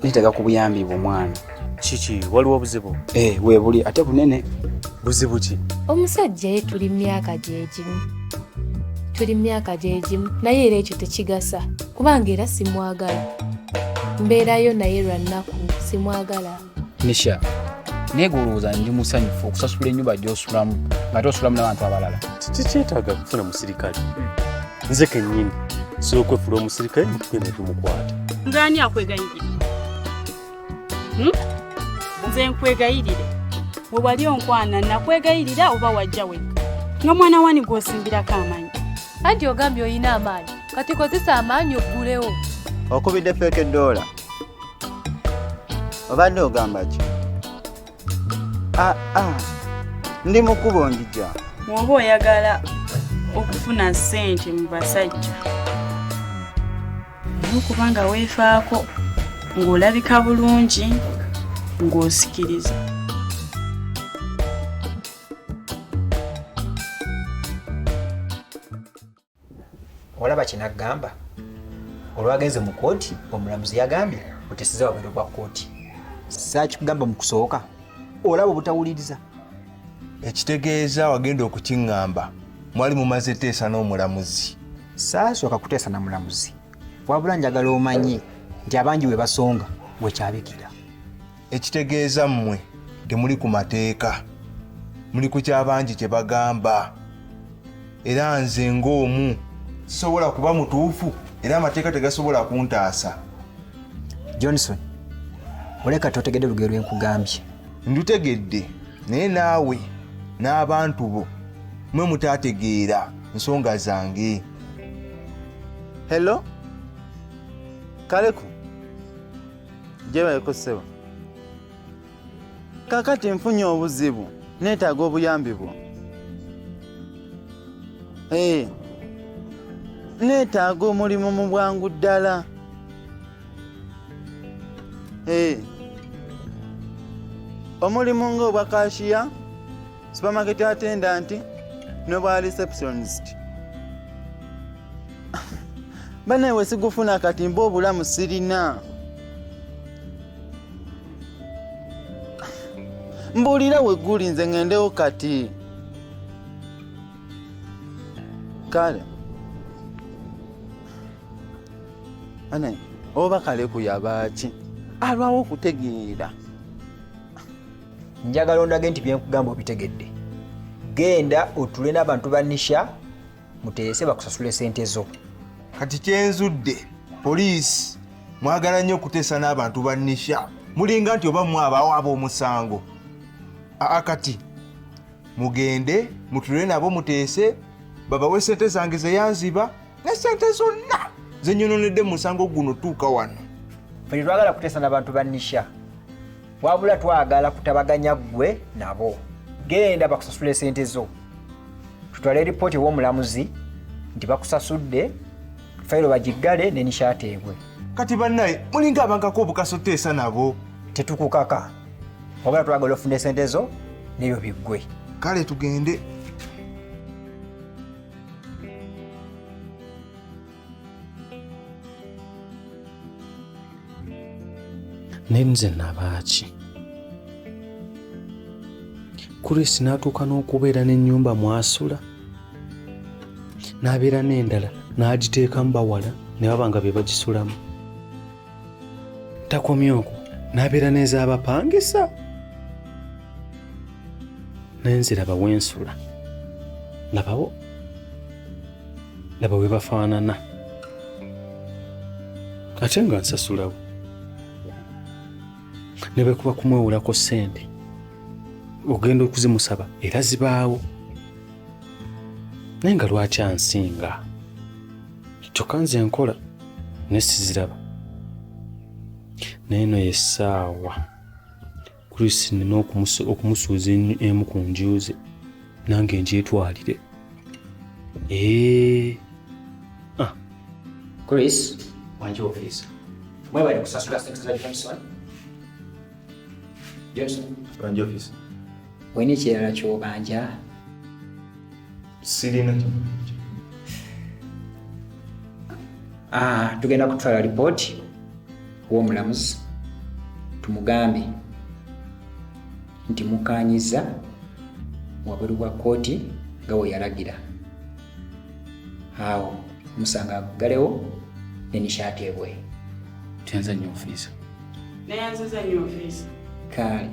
Neetaaga ku buyambi bwo mwana. Kiki, waliwo obuzibu? Eh, weebuli ate bunene. Buzibu ki? Omusajja ye tuli myaka gyegimu, tuli myaka gyegimu, naye era ekyo tekigasa kubanga era simwagala. Mbeerayo naye lwa nnaku, simwagala. Nisha, naye gwe olowooza ndi musanyufu okusasula ennyumba gy'osulamu ng'ate osulamu n'abantu abalala? Tekyetaaga kufuna musirikale. Nze kennyini nsobola okwefula omusirikale ne tugenda tumukwata. Nze ani akwegayirira? Nze nkwegayirire. We wali onkwana nakwegayirira oba wajja wekka? Nga mwana wani gw'osimbirako amaanyi? Anti ogambye olina amaanyi, kati kozesa amaanyi oggulewo. Okubidde feeke ddoola. Obadde ogamba ki? Aa, ndi mu kkubo njija. Bw'oba oyagala okufuna ssente mu basajja, olina okuba nga weefaako, ng'olabika bulungi, ng'osikiriza. Olaba kye naggamba, olwagenze mu kkooti omulamuzi yagambye oteseza wabweru gwa kkooti. Saakikugamba mu kusooka, olaba obutawuliriza. Ekitegeeza wagenda okukiŋŋamba mwali mumaze teesa n'omulamuzi. Saasooka kuteesa na mulamuzi, wabula njagala omanye nti abangi we basonga wekyabikira. Ekitegeeza mmwe temuli ku mateeka, muli ku ky'abangi kye bagamba. Era nze ng'omu sisobola kuba mutuufu era amateeka tegasobola kuntaasa. Johnson, oleka totegedde lugero lwe nkugambye. Ndutegedde, naye naawe n'abantu bo mwe mutaategeera nsonga zange. Hello? Kaleku? Gyebaleko ssebo. Kaakati nfunye obuzibu, neetaaga obuyambi bwo. Ee, neetaaga omulimu mu bwangu ddala. Ee, omulimu ng'obwa kashiya, supermarket attendant n'obwa receptionist. Banaye we sigufuna kati mba obulamu sirina. Mbuulira we guli nze ŋŋendewo kati. Kale. Banaye oba Kaleku yaba ki? Alwawo okutegeera. Njagala ondage nti bye nkugamba obitegedde. Genda otule n'abantu ba Nisha muteese bakusasule sente zo. Kati kyenzudde poliisi mwagala nnyo okuteesa n'abantu ba Nisha, mulinga nti oba mmwe abawaaba omusango. Aa kati mugende mutule nabo muteese babawe sente zange ze yanziba ne sente zonna ze nnyononedde mu musango guno tuuka wano. Ffe tetwagala kuteesa n'abantu ba Nisha, wabula twagala kutabaganya ggwe nabo. Genda bakusasule sente zo, tutwale ripooti ew'omulamuzi nti bakusasudde, fayiro bagiggale ne Nisha ateebwe. Kati bannaye mulinga abankako obukaso teesa nabo. Tetukukaka, wabula twagala ofune sente zo n'ebyo biggwe. Kale tugende. Naye nze nabaaki? Chris n'atuuka n'okubeera n'ennyumba mw'asula, n'abeera n'endala n'agiteekamu bawala ne baba nga be bagisulamu. Takomye okwo, n'abeera n'ez'abapangisa. Naye nze laba we nsula, labawo, laba we bafaanana, ate nga nsasulawo. Ne bwe kuba kumwewolako ssente, ogenda okuzimusaba era zibaawo. Naye nga lwaki ansinga? Kyokka nze nkola ne siziraba. Naye eno y'essaawa Chris nina okumusuuza emu ku nju ze nange ngyetwalire. Chris, Wangi ofiisa. Mwebale kusasula ssente za Johnson. Johnson. Wangi ofiisa. Olina ekirala ky'obanja? Sirina. Tugenda kutwala lipooti w'omulamuzi. Tumugambe nti mukaanyiza wabweru wa kkooti nga we yalagira. Awo omusango aguggalewo ne Nisha ateebwe. Tuyanza nnyo ofiisa. Neyanziza nnyo ofiisa. Kaale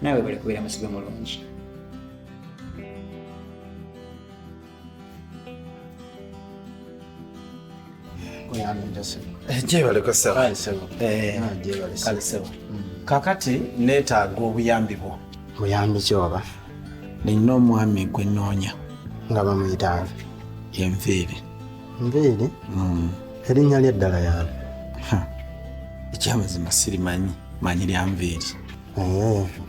naawe bale kubeera musibe mulungi. Gyebaleko ssebo. Kale ssebo. Kakati neetaaga obuyambi bwo. Buyambi ki oba? Nina omwami gwe nnoonya. Nga bamuyita ani? Ye Nviiri. Nviiri? Erinnya lye eddala y'ani? Ekyamazima sirimanyi, manyi lya Nviiri.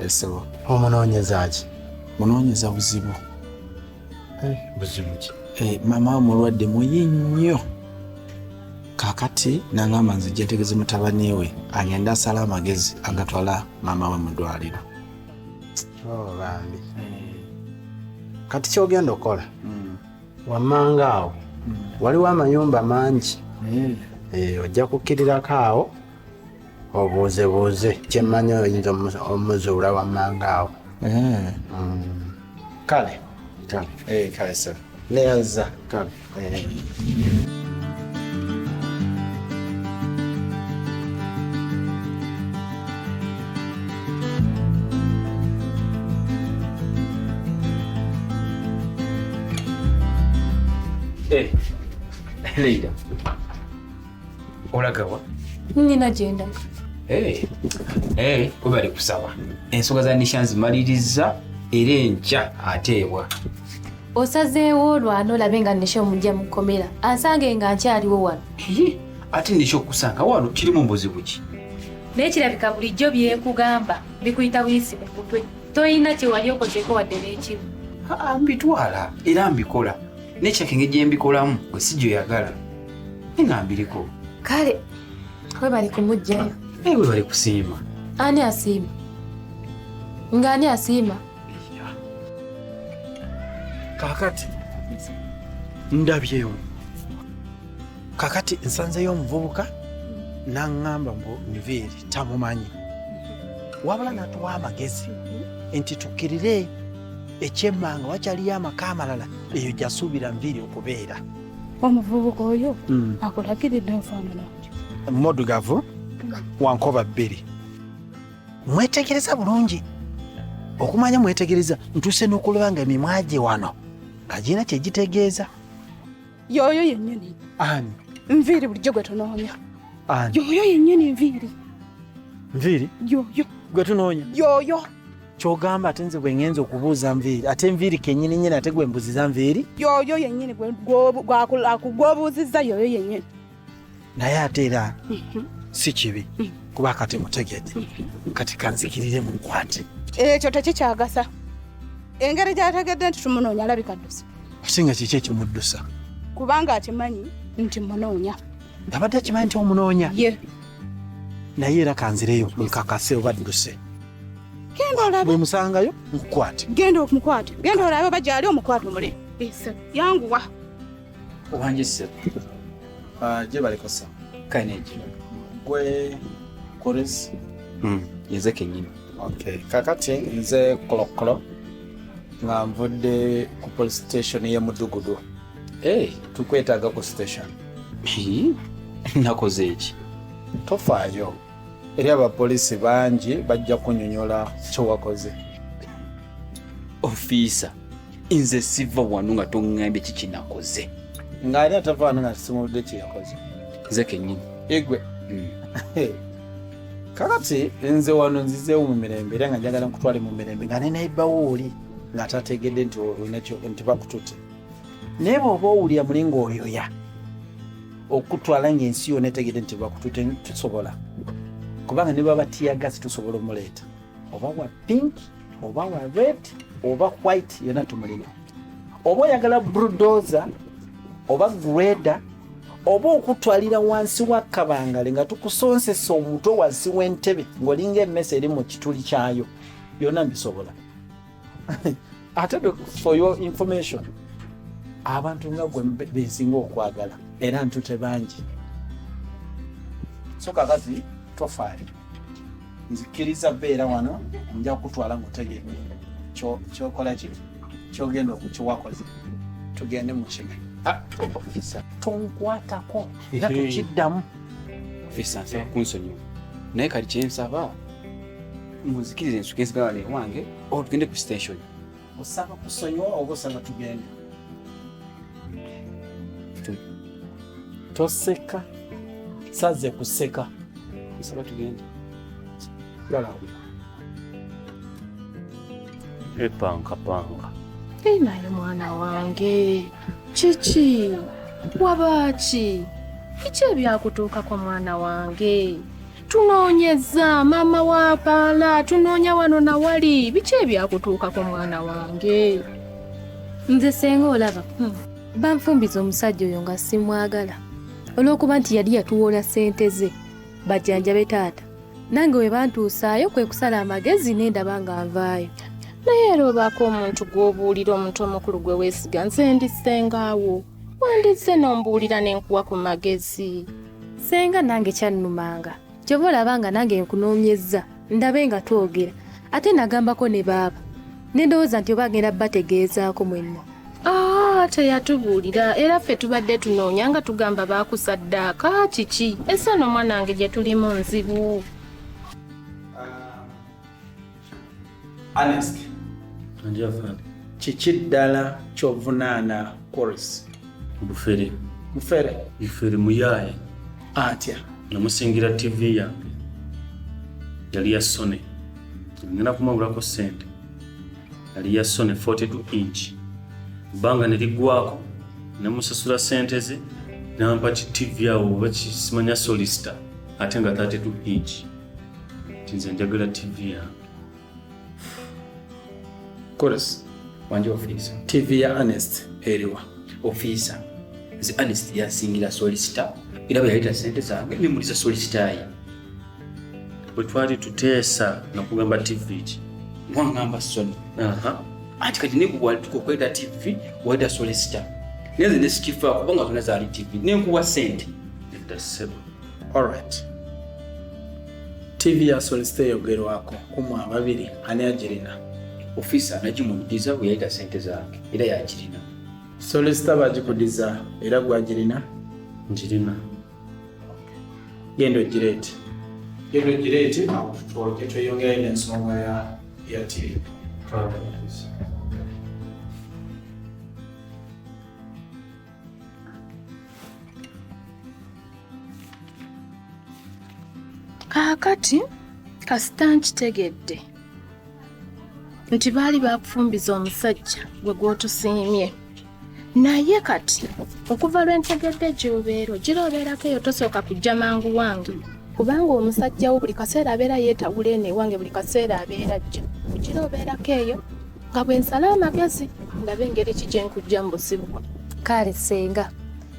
Ssebo. Omunoonyeza ki? Munoonyeza buzibu. Buzibu ki? Maama we mulwadde muyi nnyo. Kakati nangamba nzijja ntegeze mutabani we agende asale amagezi agatwala maama we mu ddwaliro. Oh, bambi. Kati ky'ogenda okukola wammanga awo waliwo amayumba mangi, ojja kukkirirako awo obuuzebuuze, kyemmanyi oyinza omuzuula wammanga awo. Kale kale sir, neyanza. Kale. Leila, olagawa? Nina gyendaga. Webale kusaba. Ensonga za Nisha nzimaliriza era enkya ateebwa. Osazeewo olwana olabe nga Nisha omujja mu kkomera ansange nga nkyaliwo wano. Ate Nisha okusanga wano kirimu buzibu ki? Naye kirabika bulijjo bye nkugamba bikuyita buyisi mu mutwe. Toyina kye wali okozeeko wadde n'ekimu. Mbitwala era mbikola. Nekyaka engeri gye mbikolamu gwe si gy'oyagala. Nga mbiriko. Kale webale kumuggyayo. Webale kusiima. Ani asiima? Nga ani asiima? Kakati ndabyewo. Kakati nsanzeyo omuvubuka n'aŋŋamba mbu Nviiri tamumanyi. Wabula n'atuwa amagezi nti tukkirire ekyemmanga wakyaliyo amaka amalala eyo gy'asuubira Nviiri okubeera. Omuvubuka oyo akulagiridde enfaanana otyo? Muddugavu wa nkoba bbiri. Mwetegereza bulungi. Okumanya mwetegereza ntuuse n'okulaba nga emimwa gye wano nga girina kye gitegeeza. Yoyo yennyini. Ani? Nviiri bulijjo gwe tunoonya. Ani? Yoyo yennyini Nviiri. Nviiri? Yoyo. Gwe tunoonya? Yoyo. Ky'ogamba ate nze bwe ngenza okubuuza Nviiri, ate Nviiri kennyini nnyini ate gwe mbuziza Nviiri? Yoyo yennyini gw'obuuzizza yoyo yennyini. Naye ate era si kibi kuba kati mutegedde. Kati kanzikirire mukwate. Ekyo tekikyagasa. Engeri gy'ategedde nti tumunoonya alabika addusa. Ate nga kiki ekimuddusa? Kubanga akimanyi nti munoonya. Abadde akimanyi nti omunoonya? Ye. Naye era kanzireyo nkakase oba adduse. Genda olabe. Bwe musangayo nkukwate. Genda omukwate. Genda olabe oba gy'ali omukwate omule. Yanguwa. Wangi ssebo. Gyebaleko ssebo. Kale neegi. Gwe Chris? Yenze kennyini. Okay. Kakati nze Kolokolo nga nvudde ku police station y'e Mudugudu. Tukwetaaga ku station. Nakoze eki? Tofaayo. Eri abapoliisi bangi bajja kunnyonnyola kye wakoze. Ofiisa, nze siva wano nga toŋŋambye ki kinakoze. Ng'ani atava wano nga sisimuludde kye yakoze? Nze kennyini. Igwe. Kakati nze wano nzizeewo mu mirembe era nga njagala nkutwale mu mirembe nga ne neighbor oli nga tategedde nti olina nti bakututte. Naye bw'oba owulira muli ng'oyoya okutwala ng'ensi yonna etegedde nti bakututte tusobola. Kubanga ne baba teargas tusobola omuleeta. Oba wa pink, oba wa red, oba white yonna tumulina. Oba oyagala bulldozer, oba grader, oba okutwalira wansi wa kabangale nga tukusonsesa omutwe wansi w'entebe ng'olinga emmese eri mu kituli kyayo, byonna mbisobola. Ate for your information, abantu nga gwe bensinga okwagala era ntute bangi. So kakati tofaayo. Nzikiriza beera wano, nja kukutwala ng'otegedde kyokola ki kyogenda okukiwakoze. Tugende mu kigo. Ofisa. Tonkwatako era tokiddamu. Ofisa, nsaba kunsonyiwa, naye kati kyensaba munzikirize nsuke nsigala wano ewange oba tugende ku station. Osaba kusonyiwa oba osaba tugende? Toseka, saze kuseka. Nsaba tugende. Epankapanga. Naye mwana wange, kiki? Wabaaki? Biki ebyakutuukako mwana wange? Tunoonyeza maama wa paala, tunoonya wano na wali. Biki ebyakutuukako mwana wange? Nze senga olaba, banfumbiza omusajja oyo nga simwagala olw'okuba nti yali yatuwola ssente ze bajjanjabe taata. Nange we bantuusaayo kwe kusala amagezi ne ndaba nga nvaayo. Naye era obaako omuntu gw'obuulira, omuntu omukulu gwe weesiga. Nze ndi ssengaawo, wandizze n'ombuulira ne nkuwa ku magezi. Senga nange kyannumanga, kyova olaba nga nange nkunoonyezza ndabe nga twogera. Ate nagambako ne baaba ne ndowooza nti oba agenda bategeezaako mwenna. Teyatubuulira, era ffe tubadde tunoonya nga tugamba baakusaddaaka kiki. Essa n'omwana wange gye tulimu nzibu. Ernest, kiki ddala ky'ovunaana Chorus? Bufere. Mufere? Bufere muyaaye. Atya? Namusingira TV yange. Yali ya Sony. Ngenda kumwagulako ssente. Yali ya Sony 42 inch. Bbanga ne liggwako, ne musasula ssente ze, n'ampa ki TV awo oba kisimanya Solista ate nga 32 inch. Nti nze njagala TV yange. Chorus. Wanje ofiisa. TV ya Ernest eriwa? Ofiisa, nze Ernest yansingira Solista, era bwe yaleeta ssente zange nemuliza Solista ye. Bwe twali tuteesa nakugamba TV ki? Waŋŋamba Sony. Anti kati ne bwe okuleeta TV waleeta Solista, naye nze nesikifaako kubanga zonna zaali TV nenkuwa ssente. Nedda ssebo. Alright. TV ya Solista eyogerwako kumu ababiri, ani agirina? Ofiisa, nagimudiza bwe yaleeta ssente zange era yagirina. Solista bagikudiza era gwagirina? Njirina. Genda ogireete. Genda ogireete awo tutwoleke tweyongerayo n'ensonga ya TV. Kaakati kasita nkitegedde nti baali bakufumbiza omusajja gwe gw'otusiimye, naye kati okuva lwe ntegedde gy'obeera, ogira obeerako eyo, tosooka kujja mangu wange, kubanga omusajja wo buli kaseera abeera yeetawula eno ewange, buli kaseera abeera ajja. Ogira obeerako eyo nga bwe nsala amagezi ndabe engeri ki gye nkujja mu buzibu. Kale senga,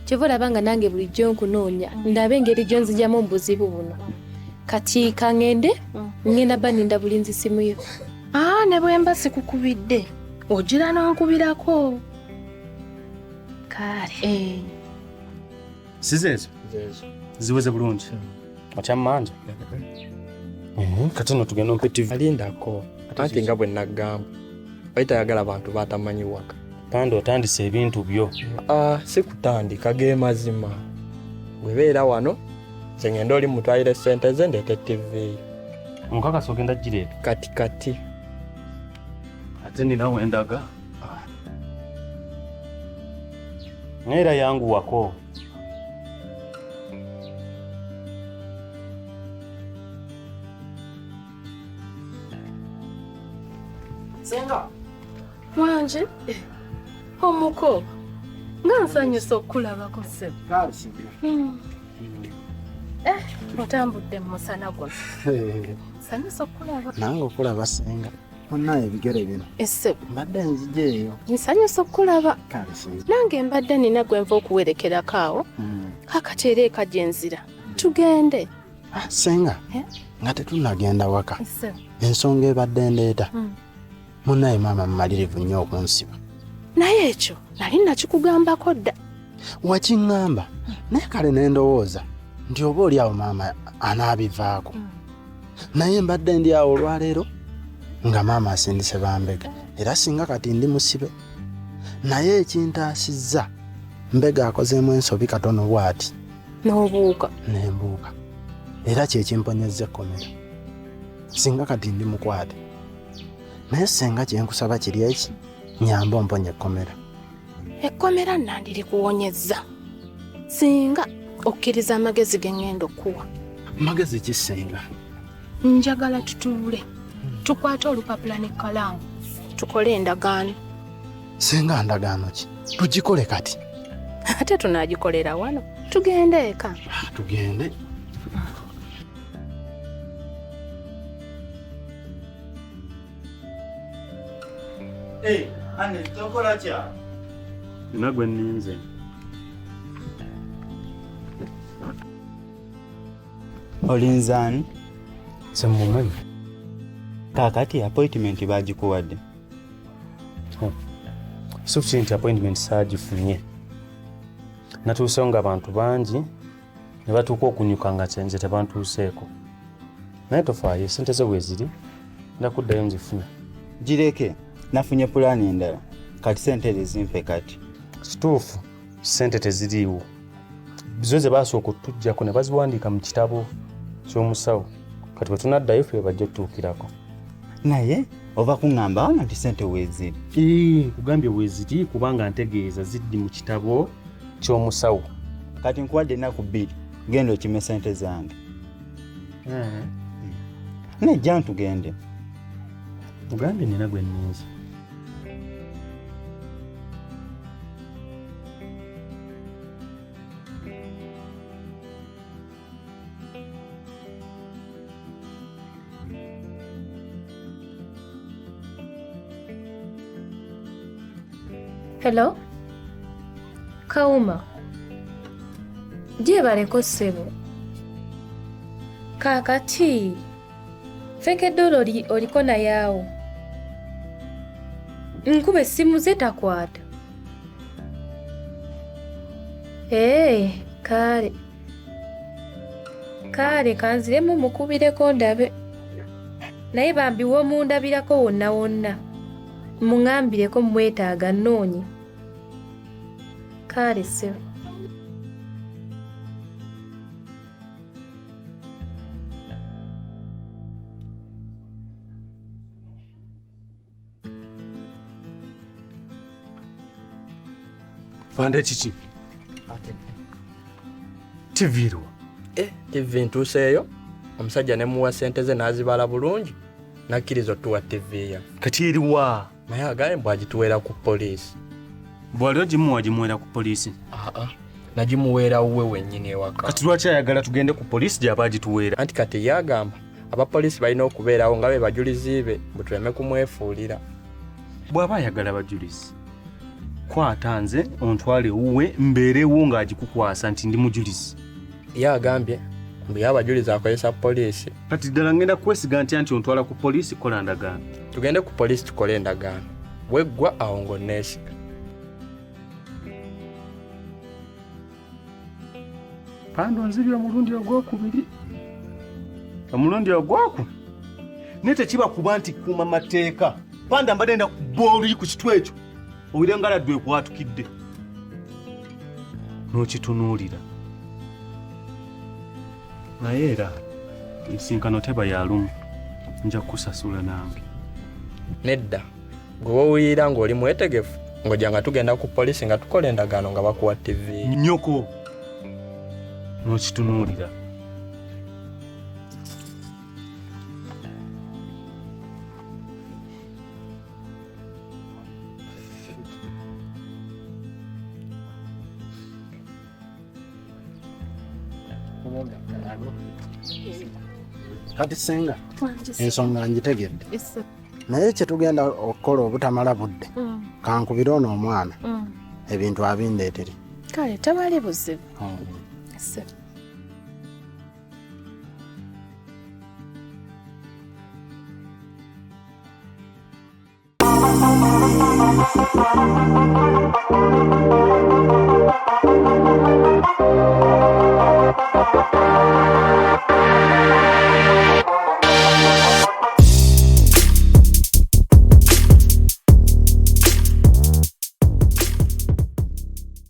kyova olaba nga nange bulijjo nkunoonya ndabe engeri gy'onzijamu mu buzibu buno. Kati kaŋŋende, ŋŋenda ba ninda bulinzi simu yo. Aa, ne bwe mba sikukubidde ogira n'onkubirako. Kale. Si zeezo? Ziweze bulungi. Otya mmanja? Kati nno tugenda ompe TV. Alindako, anti nga bwe naggamba, bali tayagala bantu batamanyi waka. Panda otandise ebintu byo. Ah, si kutandika, ge mazima. Bwe beera wano, nze ngenda oli mutwalire ssente ze ndeete TV. Omukakasa ogenda gireeta? Kati kati. Ate nina wendaga. Naye era yanguwako. Senga. Wanje omuko, nga nsanyusa okukulabako ssebo. Otambudde mu musana guno, nsanyusa okukulaba. Nange okulaba senga, munnaye ebigere bino. Essebo. Mbadde nzija eyo. Nsanyusa okukulaba. Kale senga. Nange mbadde nina gwe nva okuwerekerako awo, kakati era eka gye nzira, tugende. Senga, Eh? nga tetunnagenda waka, Essebo. ensonga ebadde ndeeta, munnaye maama mumalirivu nnyo okunsiba. Naye ekyo nali nakikugambako dda. Wakiŋŋamba, naye kale ne ndowooza nti oba oli awo maama anaabivaako. Naye mbadde ndi awo olwaleero nga maama asindise bambega, era singa kati ndi musibe. Naye ekintaasizza, mbega akozeemu ensobi katono bw'ati. N'obuuka. Nembuuka. Era kye kimponyezza ekkomera. Singa kati ndi mukwate. Naye senga kye nkusaba kiri eki, nnyamba omponye ekkomera. Ekkomera nandirikuwonyezza singa okkiriza amagezi ge ŋŋenda okukuwa. Magezi ki senga? Njagala tutuule, tukwate olupapula n'ekkalaamu, tukole endagaano. Senga ndagaano ki? Tugikole kati. Ate tunaagikolera wano, tugende eka. Tugende. Ane, tokola kya? Nina gwe nninze. Olinzaani? Simumanyi. Kaakati appointment baagikuwadde. So kiri nti appointment saagifunye. Natuusewo ng'abantu bangi ne batuuka okunyuka nga nze tebantuuseeko. Naye tofaayo, ssente zo weeziri, nja kuddayo nzifune. Gireke, nafunye pulaani endala. Kati ssente ezo zimpe kati. Kituufu, ssente teziriiwo. Zo ze baasooka okutuggyako ne baziwandiika mu kitabo ky'omusawo. Kati bwe tunaddayo ffe bajja otutuukirako. Naye ova kuŋŋamba wano nti ssente weeziri. Nkugambye weeziri kubanga ntegeeza ziddi mu kitabo ky'omusawo. Kati nkuwadde ennaku 2, genda okime ssente zange. Nejja ntugende. Ugambye nina gwe nninze. Hello? Kawuma. Gyebaleko ssebo. Kaakati fekedolo oliko naye awo. Nkuba essimu ze takwata. Kale. Kale kanziremu mukubireko ndabe. Naye bambi w'omundabirako wonna wonna. Muŋŋambireko mwetaaga nnoonye. Kale ssebo. Pande kiki? TV eriwa? TV ntuuseeyo, omusajja ne muwa ssente ze n'azibala bulungi, n'akkiriza otuwa TV yaffe. Kati eriwa? Naye agambye mbu agituweera ku poliisi. Bw'ali ogimuwa gimuweera ku poliisi? Nagimuweera wuwe wennyini ewaka. Kati lwaki ayagala tugende ku poliisi gy'aba agituweera? Anti kati ye agamba abapoliisi balina okubeerawo nga be bajulizi be mbu tuleme kumwefuulira. Bw'aba ayagala bajulizi, kwata nze ontwale wuwe mbeerewo ng'agikukwasa nti ndi mujulizi. Ye agambye mbu ye abajulizi akozesa poliisi. Kati ddala ngenda kwesiga ntya nti ontwala ku poliisi kukola ndagaano? Tugende ku poliisi tukole endagaano. Weggwa awo ng'onneesiga. Pando nzibye omulundi ogwokubiri. Omulundi ogwoku. Naye tekiba kuba nti kuuma mateeka. Panda mbadde nda kubba oluyi ku kitwe ekyo. Owulira ngaladdwa ekwatukidde. N'okitunuulira. Naye era ensinkano teba ya lumu. Nja kukusasula nange. Nedda. Gwe w'owulira ng'oli mwetegefu ng'ojja nga tugenda ku poliisi nga tukola endagaano nga bakuwa TV. Nnyoko. N'okitunuulira. Kati senga ensonga ngitegedde. Naye kye tugenda okukola obutamala budde, kankubire ono omwana ebintu abindeetere. Kale tewali buzibu.